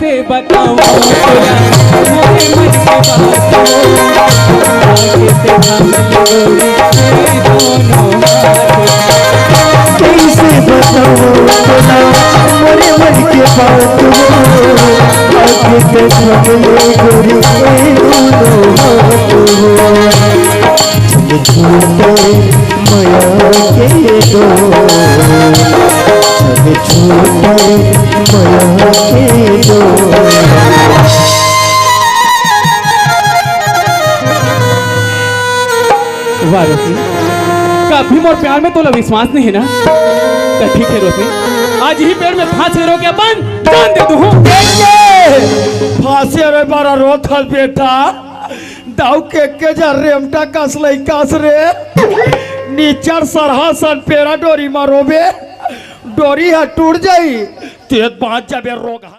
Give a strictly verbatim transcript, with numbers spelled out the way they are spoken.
से बताऊं तोला, मोरे मन के बात हो, आगे से थाम ले गोरी, मेरे दोनों हाथ। कैसे बताऊं तोला, मोरे मन के बात हो, आगे से थाम ले गोरी, मेरे दोनों हाथ हो। छूटे मया के डोर, छूटे मया के डोर। वाह रोशनी, कभी मोर प्यार में तोला विश्वास नहीं है ना? तो ठीक है रोशनी, आज ही पेड़ में फांसी रो के अपन जान दे दूं। फांसी रे बारा रोथल बेटा, दाऊ के के जा रेमटा कस लइकास रे। निचर सरहा सन पेरा डोरी म रोबे, डोरी ह टूट जाई, तेत बांच जाबे रोग ह।